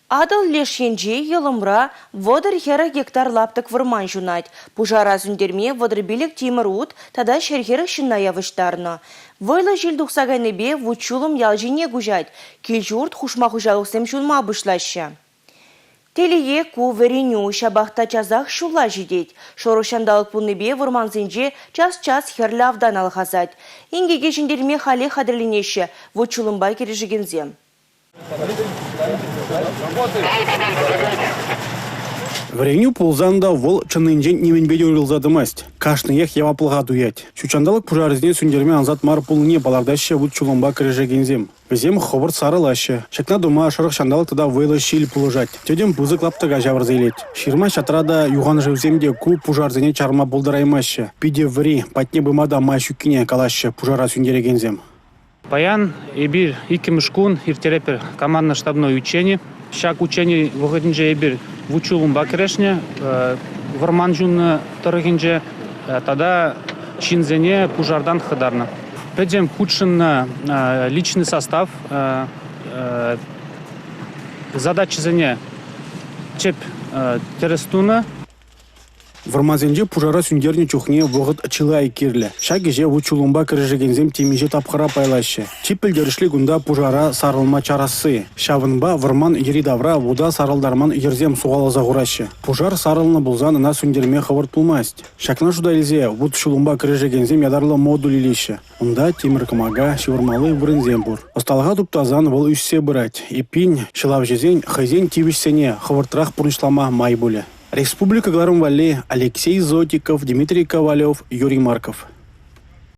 Атӑл леш енчи йӑлӑмра 30-40 гектар лаптӑк вӑрман ҫунать. Пушара сӳнтерме 35 тимӗр ут тата 140 ҫынна явӑҫтарнӑ. Вӑйлӑ ҫил тухса кайнипе вут-ҫулӑм ял ҫине куҫать, кил-ҫурт, хушма хуҫалӑхсем ҫунма пуҫлаҫҫӗ. Телее, ку вӗренӳ ҫапах та часах ҫулла ҫитет. Шӑрӑх ҫанталӑк пулнипе вӑрмансенче час-час хӗрлӗ автан алхасать. Инкеке ҫӗнтерме халех хатӗрленеҫҫӗ вут-ҫулӑмпа кӗрешекенсем. Вӗренӳ пулсан та вӑл чӑннинчен нимӗнпе те уйрӑлса тӑмасть. Кашниех яваплӑха туять. Ҫут ҫанталӑк пушарӗсене сӳнтерме ансат мар пулнине палӑртаҫҫӗ вут-ҫулӑмпа кӗрешекенсем. Вӗсем хӑвӑрт сарӑлаҫҫӗ. Ҫакна тума шӑрӑх ҫанталӑк тата вӑйлӑ ҫил пулӑшать. Тӗтӗм пысӑк лаптӑка ҫавӑрса илет. Ҫырма-ҫатра та, юхан шывсем те ку пушарсене чарма пултараймаҫҫӗ. Питӗ вӗри, патне пыма та май ҫуккине калаҫҫӗ пушара сӳнтерекенсем. Паян эпир иккӗмӗш кун ирттеретпӗр командно-штабной учени. Ҫак учени вӑхӑтӗнче эпир вут-ҫулӑмпа кӗрешнӗ, вӑрман ҫуннӑ тӑрӑхӗнче тата ҫынсене пушартан хӑтарнӑ. Пӗтӗм хутшӑннӑ личный состав задачӑсене тӗп тӗрӗс тунӑ. Вӑрмансенче пушара сӳнтернӗ чухне вӑхӑт чылай кирлӗ. Ҫак ӗҫе вут-ҫулӑмпа кӗрешекенсем темиҫе тапхӑра пайлаҫҫӗ. Чи пӗлтерӗшли кунта пушара сарӑлма чарасси. Ҫавӑнпа вӑрман йӗри-тавра вута сарӑлтарман йӗрсем сухаласа хураҫҫӗ. Пушар сарӑлнӑ пулсан ӑна сӳнтерме хӑвӑрт пулмасть. Ҫакна шута илсе вут-ҫулӑмпа кӗрешекенсем ятарлӑ модуль илеҫҫӗ. Унта тимӗр кӑмака, ҫывӑрмалли вырӑнсем пур. Ӑсталӑха туптасан вӑл ӳссе пырать. Эппин, ҫӑлавҫӑсен хӑйсен тивӗҫсене хӑвӑртрах пурнӑҫлама май пулӗ. Республика кӑларӑм валли Алексей Зотиков, Дмитрий Ковалев, Юрий Марков.